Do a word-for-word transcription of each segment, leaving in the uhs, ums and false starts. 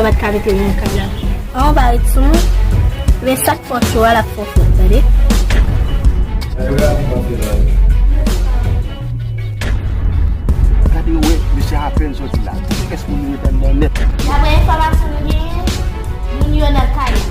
Yo pa t ka mete l nan kay la. An, ou pa ret sou mwen. Men sa k fè w cho a, l ap fè w frèt, tande. Gade, wè, mesye apèn soti la. Kèk moun yo ret anndan nèt. Daprè enfòmasyon nou genyen, moun yo nan kay la.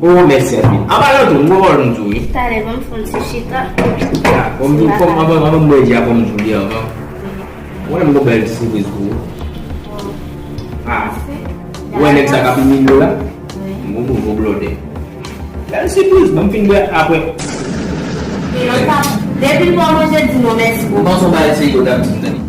Oh, mèsi anpil. An palan tou, m gon pawòl m di w, wi. Talè, ban m fè yon ti chita. Ah, bon, m di w, kòm, anvan, anvan m bwè di a, fò m di w li anvan. Ou konnen m gon bèl sipriz pou ou. Ah, ou wè nèg sa k ap imilye w la? Wi. M gon nouvo blòdè. Bèl sipriz, ban m fin bwè apre. Depi l pa manje, di non mèsi. M panse w bay se yo t ap di m tande.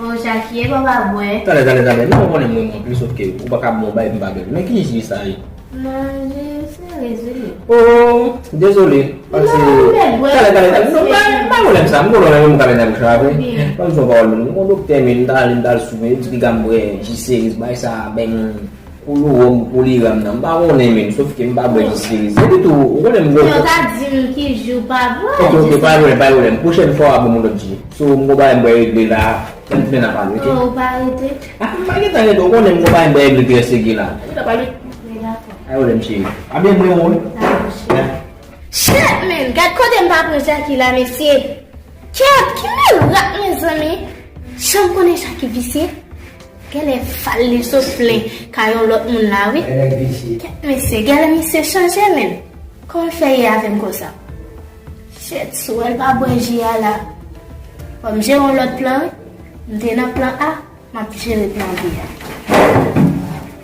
Oh, Jackie, e pa pa bwè. Talè, talè, talè. Non, ou konnen mwen, mwen plis sòt ke ou pa ka bon bay m pa bèl. Men ki ji sa ye? Non, ji serez, wi. Oh, dezole. Paske, talè, talè, talè. Non, pa, pa pwoblèm sa. M konnen mwen, mwen ka mete nan bouch la, vre. Ban m di yon pawòl, mwen. Mwen doktè, men, m ta ale, m ta al sou, men, li di piga m bwè ji serez, bay sa, ben, Pou lowòm, pou liram nan, m pa konnen menm, sòf ke m pa bwè ji serez. Epi tou, ou konnen m gwo. Yo ka di m ki jou pa bwè. Ok, ok, pa gen pwoblèm, pa gen pwoblèm. Pwochèn fwa, w a ban m yon lòt ji. So, m gon bagay m bwè regle la, lè m tounen n a pale, ok? Oh, ou pa rete? Ah, m pa gentan rete, ou konnen m gon bagay m bwè regle trè serye la. N a pale. Men dakò. Pa gen pwoblèm, cheri. A byen mwen, wi. Dakò, cheri. Yeah. Shit, man! Gad kote m pa pran Jackie la, mesye! Kèt, ki mirak, mezanmi! Jan m konnen Jackie visye? Genlè fal li sot plen kay yon lòt moun la, wi. Kèt, mesye, genlè misye chanje, menm. Kòman l fè ye avè m konsa? Shit, si w wè l pa bwè ji a la, fò m jere yon lòt plan, wi. M te nan plan A, m ap jere plan B a.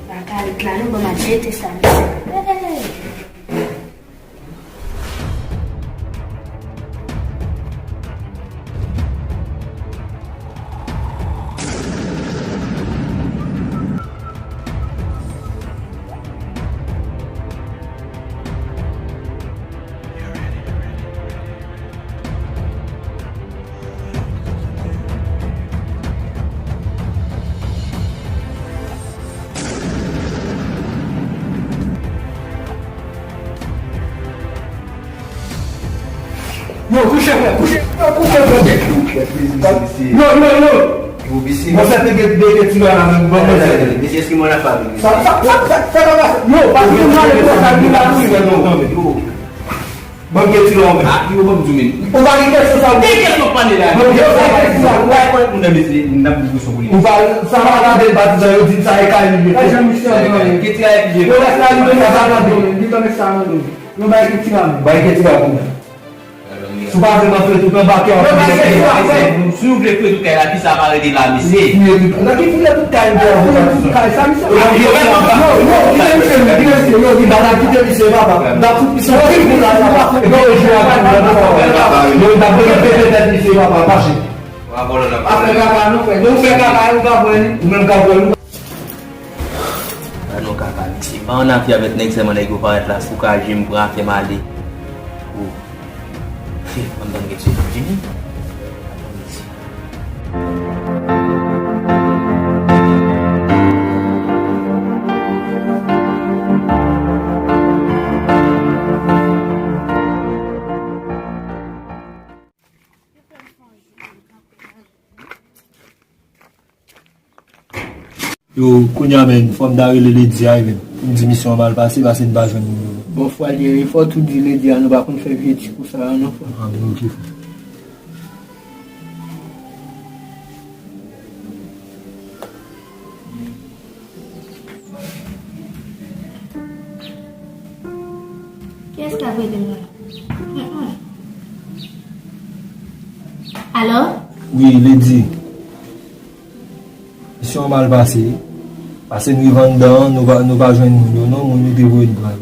Pa ka ret la, non, bon, m ap jete sa, mesye. Hey! Yo, kouche, frè, kouche. Yo, kouche, frè. Yo, yo, yo. Yo, visye. Bon, sa te gen, te gen ti lò la menm, bon, bon, sa. Visye, eske mwen la pa vin? Sa, sa, sa, sa, sa pa pase. Yo, pa vin mal, yo, sa vin la, wi. Yo. Ban m gen ti lò, men. Ah, yo, ban m di w, men. Ou pa gen kèsyon sa, ou gen kèsyon pa de la. Ban m gen ti lò. Ou pa konn moun nan, mesye, n ap di kèsyon pou li. Ou pa, sa pa gade l, patizan, yo di m sa, e kay li, mesye. Ki ti kay ki je. Yo, lès la, li, men, sa pa gade. Li pa met sa nan li. Yo, bay gen ti lò, men. Bay gen ti lò, men. Si w pa vle m ap fouye tout anba kay la, si w vle fouye tout kay la, kisa pa rete la, mesye? Fouye tout. Nan ki fouye tout kay, m te anvo kay sa, misye. Yo, yo, yo, kite misye, kite misye, yo, li pa ta kite misye, papa. N ap fout misye anpil kou la, sa. Yo, yo, jwe ak nou, yo, yo, n ap pete tèt misye, papa, mache. Afè kaka, nou fè. Nou fè kaka, nou ka pran li. Ou menm ka pran li. Gad yon kaka, mesye. M pa annafè avèk nèg, sèlman nèg yo parèt la, soukajim, pran afè m ale. Oh. Ann tann gen ti vini. Yo, kounye a, menm, fò m ta rele Lady a, wi, menm, pou m di misye an mal pase, paske n pa jwenn moun yo. Bon, fò al jere, fò tou di Lady a, nou pa konn fè vye ti kou sa a, non, fò. Ah, men, ok, fò. Kiyès k ap rele mwen? Mm, mm. Alo? Wi, Lady. Misyon an mal pase. Pase n rive anndan an, nou pa, nou pa jwenn moun yo non, moun yo te voye n pran yo.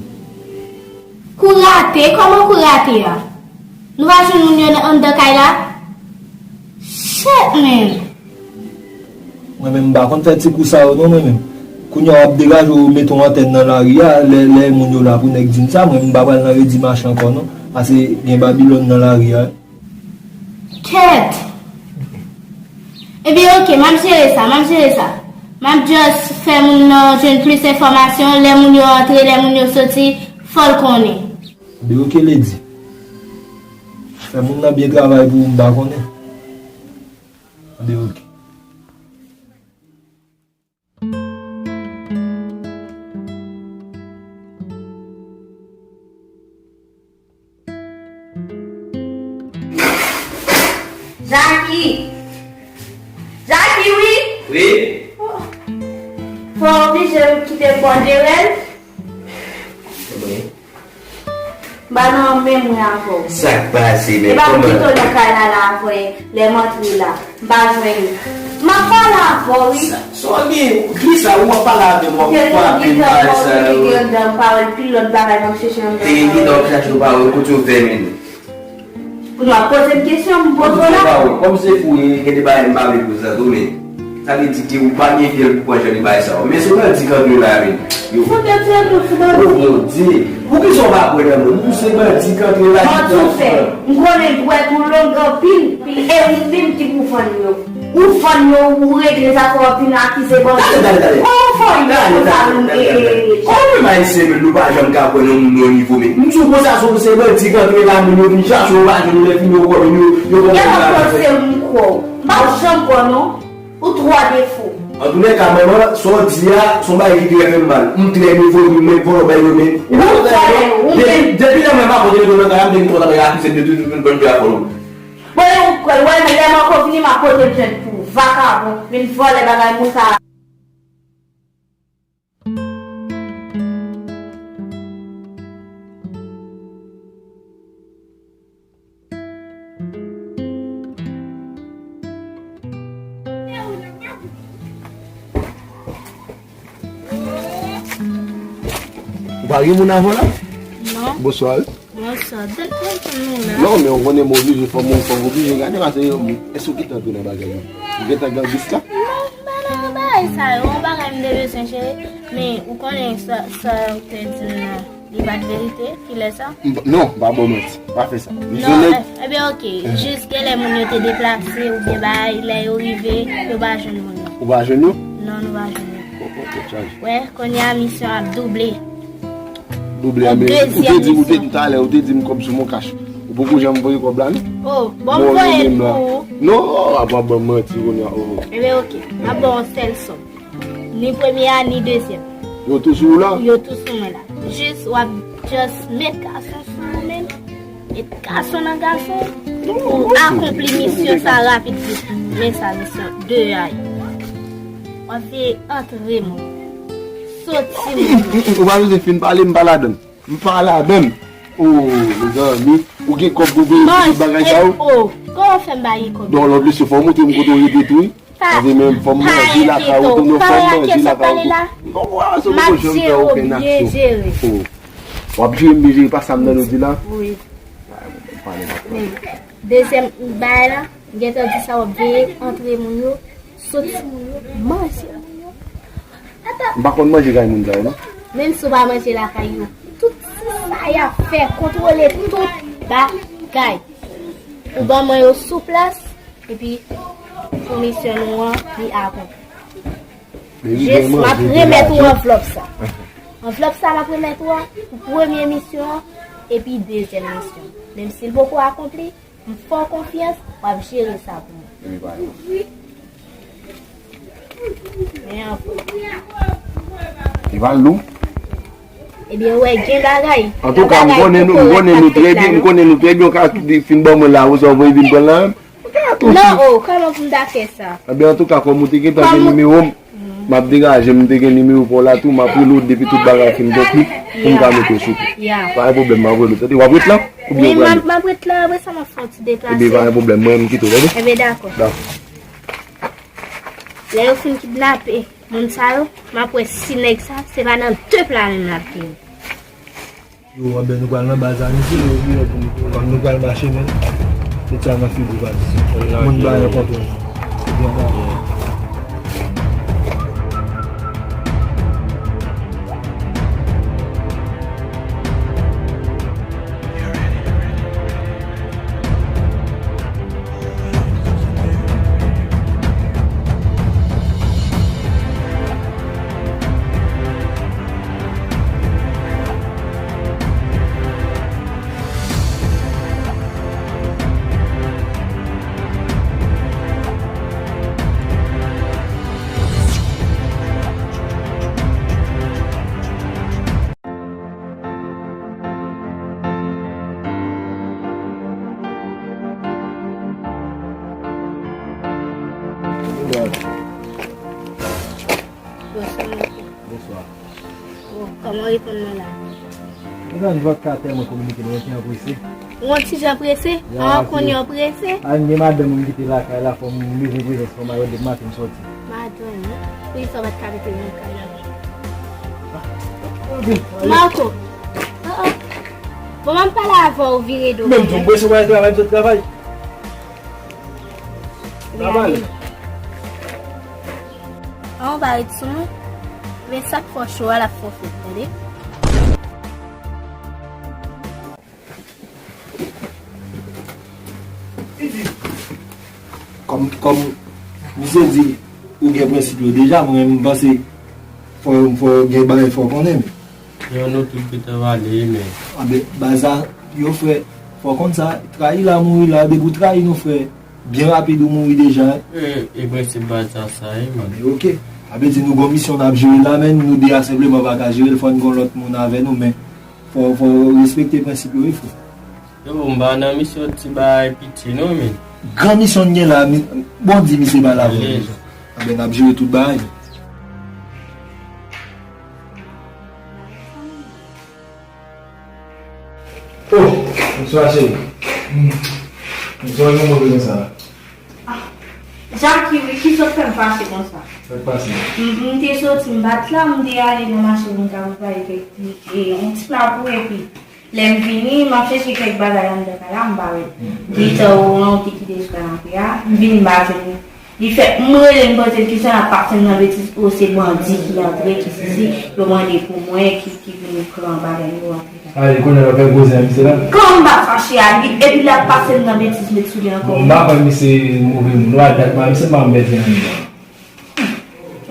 Kou rate? Kòman kou rate a? Nou pa jwenn moun yo nan, anndan kay la? Shit, man! Mwen menm, m pa konn fè ti kou sa yo non, mwen menm. Kounye a w ap degaje w mete yon antèn nan lari a, lè, lè moun yo la pou nèg di m sa, mwen menm m pa pral nan redi mache ankò non, paske gen Babilòn nan lari a. Kèt! Ebyen, oke, m ap jere sa, m ap jere sa. M ap just fè moun nan jwenn plis enfòmasyon, lè moun yo antre, lè moun yo soti, Fò l konnen. Anben, oke, Lady. Fè moun nan byen travay pou ou, m pa konnen. Anben, oke. Jackie! Jackie, wi! Wi? Fò w oblije kite m bò derè l. Wi. M pa nan menm ran avè w. Sa k pase, men kòman? E pa m kite w nan kay la, la avè lè m antre la. M pa jwenn ou. M ap pale avè w, wi. Sa, sa w gen? Kisa ou ap pale avè m, w ap frape m bagay sa yo? Te gen gita w ap chache yon pawòl, pi lòt bagay m ap chèche anndan. Te gen gita w ap chache yon pawòl, kote yo fèmen nou? Pou nou ap poze m kesyon, m poze w la. Kòm se fou, gen de bagay m pa vle poze sa tou, men sa vle di ke ou pa gen fyèl pou pran jan de bagay sa yo. Men se bandi k antre la, men. Yo. Fò tèt fè tou, fò tèt. Oh, Bondye. Poukisa w pa kwè nan moun? Ou se bandi k antre la. Mwen tou fè. M konnen dwèt ou long anpil, e ou menm ki pou vann yo. Ou vann yo, ou regle zafè w, ap vin akize bandi. Tande, tande, tande. Kòman fò yon moun konsa nou, e, e, e, e. Kòman menm Ayisyen menm nou pa janm ka kwè nan moun nan nivo, men m di w konsa, se yon seri bandi k antre la, moun yo vin chache w, ou pa jwenn ou, lè fini yo kwè moun yo, yo kòmanse la. Gade kòman se ou m kwè w. M pa janm kwè w non. Ou twò defo. Antoulèka, manman, sa w di a, se yon bagay ki trè fè m mal. M trè devot, mwen vòlò bay yo, men. Ou vòlò, ou depi, depi lè mwen pa konte meto nan kay la, m te gen twò tan bay akize m de tout, tout, tout, tout, tout, tout, Bon, e ou kwè, wè, men lè m ankò vini, m ap pote plent pou ou. Vakabon, vin vòlè bagay moun sa. Ou pa gen moun avè w la? Non. Bonswa, wi. Bonswa. Dèt mwen pou nou la. Non, men ou konnen m oblije, fò m, fò m oblije gade, paske yo, èske ou gentan antre nan bagay yo? Ou gentan gangista? Non, m pa nan bagay sa yo. Yon bagay m te bezwen, cheri. Men ou konnen sa, sa ou te di m nan, li pa t verite? Kilè sa? M p-, non, m pa ba w manti. Pa fè sa. M non, zonnen. E, ebyen, oke. Jis genlè moun yo te deplase oubyen bagay, lè yo rive, yo pa jwenn moun yo. Ou pa jwenn yo? Non, nou pa jwenn yo. Oh, oh, oh, chaje. Wè, kounye a misyon ap double. Double a, men ou te di, ou te di talè, ou te di m kòb sou mon kach. Ou poko janm voye kòb la, non? Oh, bon, m voye l pou ou. Non, oh, apa ban m manti kounye a, oh. Ebyen, oke. M ap ba w yon sèl sòm. Ni premye a, ni dezyèm. Yo tou sou ou la? Yo tou sou mwen la. Jis w ap just met gason sou ou menm. Met gason nan gason. Pou akonpli misyon sa rapid vit. Men sa misyon de a ye. W ap veye antre moun. Soti moun. Ou pa bezwen fin pale, m pa ladann. M pa ladann. Oh, mezanmi, ou gen kòb pou peye tout bagay sa yo? Oh, kòman fè m pa gen kòb? Non, lòt mesye, fò w montre m kote w rete tou, wi. Paske menm fò m manje lakay ou tou, non, fò m manje lakay ou tou. Non, wè, se poko janm fè okenn aksyon. Oh. W ap jere m byen jere, pa sa m nan nou di la? Wi. Dezyèm bagay la, m gentan di sa, w ap veye antre moun yo, soti moun yo, manje moun yo. M pa konn manje kay moun sa yo, non. Menm si w pa manje lakay yo, tout ti sa y ap fè, kontwole tout bagay. Ou ban mwen yo sou plas, epi pou misyon nou an, li akonpli. Jis, m ap remèt ou anvlòp sa. Anvlòp sa, m ap remèt ou a pou premye misyon an, epi dezyèm misyon. Menm si l poko akonpli, m fè w konfyans, w ap jere sa pou mwen. Epi pa lou. Men anfòm. Li pa lou. Ebyen, wè, gen bagay. Antouka, m konnen nou, m konnen nou trè byen, m konnen nou trè byen, w ka fin ban mwen la, ou sa w voye vin pran la menm. Non, oh, kòman pou m ta fè sa? Ebyen, antouka, kòm ou te gentan gen nimewo m, m ap degaje m, m te gen nimewo pa w la tou, m ap rele w depi tout bagay fin konkli, pou m ka mete w sou pye. Pa gen pwoblèm, m ap rele w, tande, w ap ret la? Oubyen ou prale? Wi, m ap, m ap ret la, apre sa m ap fè yon ti deplase. Ebyen, pa gen pwoblèm, mwen, m kite w, tande? Ebyen, dakò. Dakò. Lè yo fin kidnape moun sa yo, m ap wè si nèg sa, se pa nan de pla menm l ap vini. Yo, anben nou pral nan baz la, misye, yo bliye pou nou. Kòm nou pral mache, men, tout sa nan figi w, baz. Moun pa gen kontwòl. Bonswa, Marco. Bonswa. Bon, kòman w reponn mwen la? Mezanmi, vòdka tèlman kominike nou, mwen te anprese. Ou yon ti jan prese? Ya, ah, kounye a w prese? A, m gen madanm mwen ki te lakay la, fò m leve prezans, fò m al wè depi maten m sòti. Madanm, wi. Poukisa w pa t ka rete nan kay la? Marco! Oh, oh. Bon, m ap pale avè w, vire do. Menm tou, m prese, w al travay, m sot travay. Travay. An ba ret sou mwen. Men sa k fè w cho a, l ap fè w fèt, tande? Kòm, kòm misye di, ou gen prensip yo deja, mwen menm, m panse fò, fò gen bagay fò konnen. Yo, nou tout gentan pale, men. Anben, baz la, yo, frè, fò konn sa, trayi la, mouri la, depi w trayi nou, frè, byen rapid ou mouri deja. E, e prensip baz la sa ye, men. Anben, oke. Sa vle di nou gon misyon n ap jere la, men nou de a senpleman pa ka jere l, fò n gon lòt moun avè nou, men fò, fò respekte prensip yo, wi, frè. Yo, bon, m pa nan misyon ti bagay piti, non, men. Gran misyon n gen la, mi-, Bondye, misye pa la, vrè. Anben, n ap jere tout bagay. Oh, bonswa, cheri. Hmm. Bonswa, kòman w ye konsa? Ah, Jackie, wi, ki sot fè m fache konsa? Sa k pase? M, m te soti, m pa t la, m te ale nan mache pou m ka prepare kèk ti, e, yon ti pla pou, epi lè m vini, m ap chèche kèk bagay anndan kay la, m pa wè. Hmm. Gita w an, ou te kite sou kanape a, m vin m pa jwenn li. Li fè m rele, m poze l kesyon, l ap pase m nan betiz, o, se bandi ki antre, ki sisi, yo mande pou mwen, ki, ki vin pran bagay yo antre. Ale, kounye a w ap fè koze a misye la? Kòman m pa fache a li, epi l ap pase m nan betiz, met sou li ankò. Bon, m pa kwè misye move moun, non, a dat, misye pa janm pèdi anyen.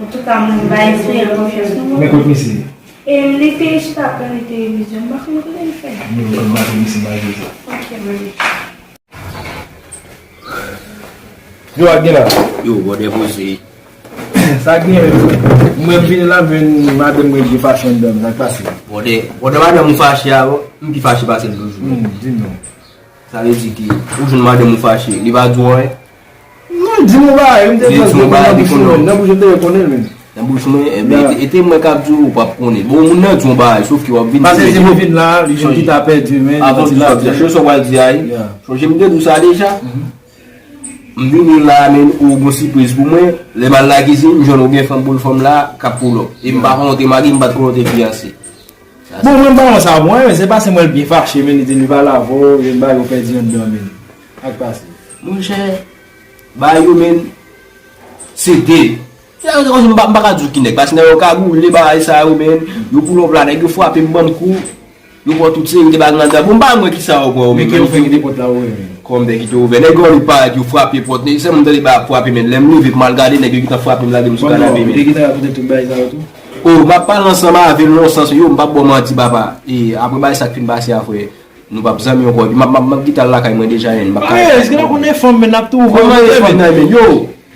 Antouka, mwen ba espere konfyans nou. Men kot misye? E li te chita ap gade televizyon, m pa konn kote l fè. Men kot misye, ba di sa. Ok, mwen. Yo, ak gen la. Yo, bòdè poze. Sa gen, mwen vini la, men madanm mwen gen fache anndan, sa k pase? Bòdè, bòdè madanm ou fache a, m pi fache pase l toujou. Hmm, di non. Sa vle di ki, ou jwenn madanm ou fache, li pa di w anyen? Non, di m yon bagay, m te panse ke nan bouch mwen, nan bouch mwen te konnen l, men. Nan bouch mwen, enben, e te, e te mwen k ap di w, ou p ap konnen. Bon, moun nan di yon bagay, sof ke w ap vin di. Paske si li vin la, li jwenn ki ta pèdi, men, avan tou sa, chèche sa w pral di a, wi. Sonje m te di w sa deja. M vini la, men, ou gon sipriz pou mwen. Lè m al nan kizin, m jwenn ou gen fanm pou l fanm la, k ap pull up. E m pa konn ou te marye, m pa t konn ou te fiyanse. Bon, mwen m pa wè sa, bon, men se pase mwen l byen fache, men li di li pale avè w, gen bagay ou pèdi anndan, men. Sa k pase? Monchè, bagay yo, men, se de. Se kòmsi m pa, m pa ka di w ki nèg, paske nèg yo kagoule bagay sa yo, men, yo pull up la, nèg yo frape m, ban m kou, yo pran tout seri de bagay anndan. Bon, m pa wè kisa yo pran yo, men, men yo fèk kite pòt la ouvè, men. Kòman m fè kite ouvè? Nèg yo annik parèt, yo frape pòt, nèg, sèlman m tande bagay ap frape, men. Lè m leve pou m al gade, nèg yo gentan frape m, lage m sou kanape, men. Yo gentan ap pote tout bagay sa yo tou? Oh, m ap pale ansanm avè l nan sans, yo, m p ap ba w manti, papa. E, apre bagay sa k fin pase a, frè, nou p ap zanmi ankò. Epi m ap, m ap, m ap gentan al lakay mwen deja, men, m p ap ka. Èske nou konnen fanm, men, n ap tou ouvè. Kòman e fanm nan, men, yo?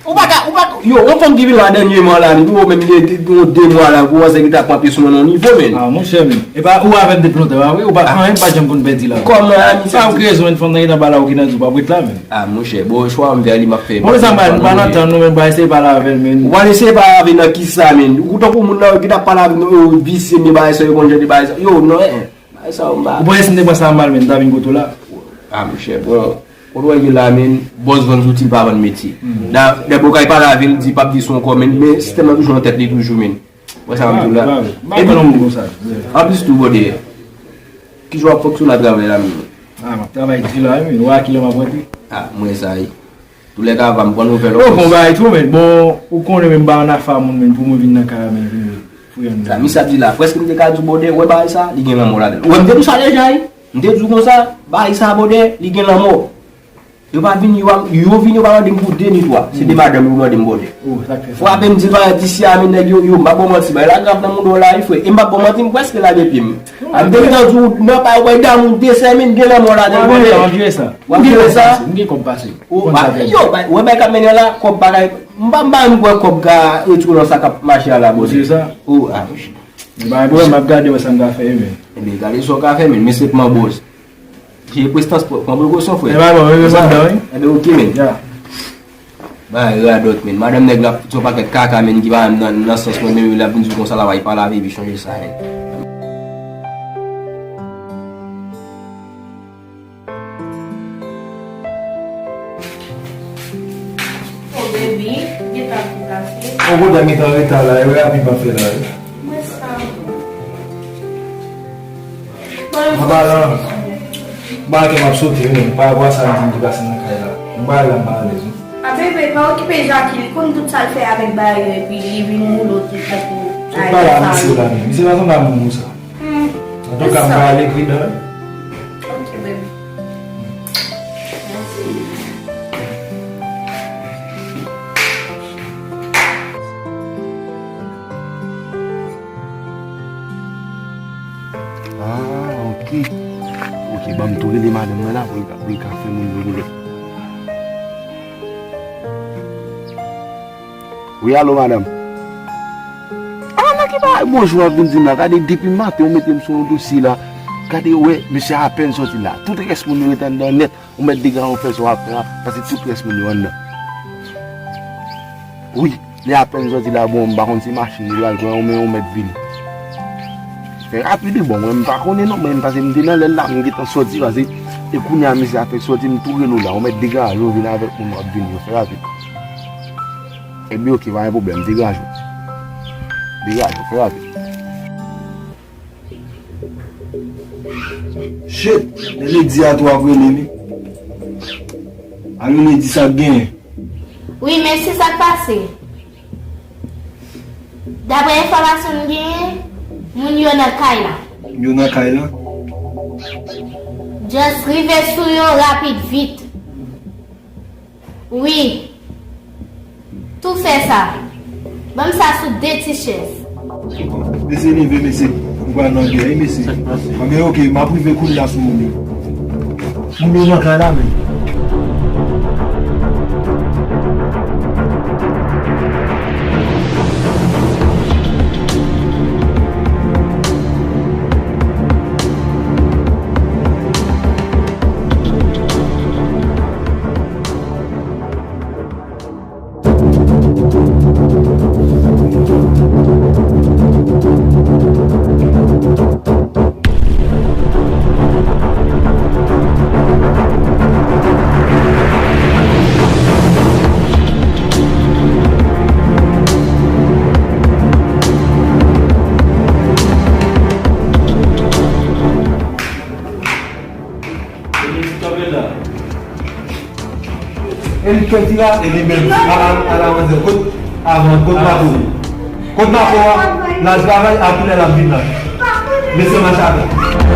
Ou pa ka, ou pa, yo, yon fanm ki vin la dènyèman la, men, ou menm gen, gen, gen de mwa la, ou wè sa ki ta pran pye sou mwen nan nivo, men. Ah, monchè, men. E pa, ou avè m depi lontan, pa vre? Ou pa, anyen pa janm konn pèdi la. Kòman, a, misye? Sa ou kreye sou mwen, fanm nan gentan ba la, ou gentan di ou p ap ret la, men. Ah, monchè, bon, chwa m fè li, m ap fè. Bon, sa m pa, m pa nan tan nou, men, m pa eseye pale avè l, men. Ou pa eseye pale avè l nan kisa, men? Ou tankou moun nan ki t ap pale avè nou, yo, visye, men bagay sa, yo konn jan de bagay sa. Yo, non, eh, eh. Bagay sa, yo, m pa. Ou panse si m te pran sa mal, men, m ta vin kote w la? Ah, monchè, bon, kote w ye la, men, bòs vann zouti, l pa vann metye. Da, dèbò kay pale avè l, di p ap di sou ankò, men, men sistèm nan toujou nan tèt li toujou, men. Wè sa m di w la. Epi, anplis tou, bòdè, kijan w ap fonksyone a travay la menm? Ah, m ap travay di la, wi, men. Ou wè a kilè m ap rantre? Ah, m wè sa, wi. Toulèka, va m pran nouvèl. Ou bon bagay tou, men. Bon, ou konnen, men, m pa ann afa moun, men, pou mwen vin nan kay la, men, vin fouye anndan. Sa misye ap di la, prèske m te ka di w, bòdè, wè bagay sa, li gen lanmò ladan l. Ou wè, m te di w sa deja, wi. M te di w konsa, bagay sa, bòdè, li gen lanmò. Yo pa vin, yo pa, yo vin, yo pa mande m pou de ni twa. Se de madanm yo mande m bòdè. Oh, sa k fè sa. Frape m di l pa ret isi a, men nèg yo, yo, m pa ba w manti, bagay la grav nan mouda w la, wi, frè. E m pa ba w manti, m prèske lage pye m. A m te gentan di w, nan pa wè dam ou desè, men gen lanmò ladan l, bòdè. W ap jere sa? M gen kòb pase. Yo, wè bagay k ap mennen la, kòb pa ka, m pa, m pa menm kwè kòb ka retounen nan sa k ap mache a la, bòdè. Se sa. Oh, ah. Men pa gen pwoblèm, m ap gade wè sa m ka fè, men. Ebyen, gade sa w ka fè, men, men senpman, bòs. Gen prestans, pran prekosyon, frè. E ba bon, men, men, men, men. Ebyen, oke, men. Ya. Ay, radòt, men. Madanm nèg la ap fout yon pakèt kaka, men, ki pa menm nan, nan sans mwen, men, l ap vin di w konsa la, w a pale avè li, chanje sa, men. Oh, baby, gentan ap deplase. Oh, kontan gentan reta la, e rapid m ap fè la, wi. Mwen sa. Anba la, anba la, m ap sote, wi, men, pa rapò a sa, m di m deplase nan kay la. Anba la, m pa alèz, wi. A, bebe, pa okipe Jackie, li konn tout sa l fè avèk bagay yo, epi li vin woulo tout tankou. Sot pale a misye la, men. Misye pa sanble a moun konsa. Hmm. Antouka, m prale pridan. Ok, baby. Mèsi. Ah, ok. Ok, ban m tou rele madanm nan la pou l ka, pou l ka fè moun yo boulèt. Wi, alo, madanm. Ah, nan ki bagay bonjou w ap vin di m la? Gade, depi maten, ou mete m sou yon dosye la. Gade, wè, misye apèn soti la. Tout rès moun yo ret anndan nèt. Ou mèt degaje w fè sa w ap fè a, paske tout rès moun yo anndan. Wi, li apèn soti la, bon, m pa konn si machin li pral pran, ou men ou mèt vini. Fè rapid wi, bon, mwen m pa konnen non, men paske m te nan lè l la, m gentan soti, paske e kounye a misye ap fèk soti, m tou rele w la, ou mèt degaje w vin avèk moun w ap vini yo, fè rapid. Ebyen, ok, pa gen pwoblèm, degaje w. Degaje w, fè rapid. Shit, men Lady a tou ap rele m. Alo Lady, sa k genyen? Wi, men se sa k pase. Daprè enfòmasyon m genyen, moun yo nan kay la. Yo nan kay la? Just rive sou yo rapid vit. Wi. Tou fè sa. Ban m sa sou de ti chèz. Mesye leve, mesye. Nou pral nan gè, wi, mesye. Anben, ok, m ap rive kounye a sou moun yo. Moun yo nan kay la, men. Eli ki fè ti la? Eli menm, ala, ala manzè, kot avan, kot Mako? Kot Mako a? L al travay, a kilè l ap vin la? Mesye, mache avè m.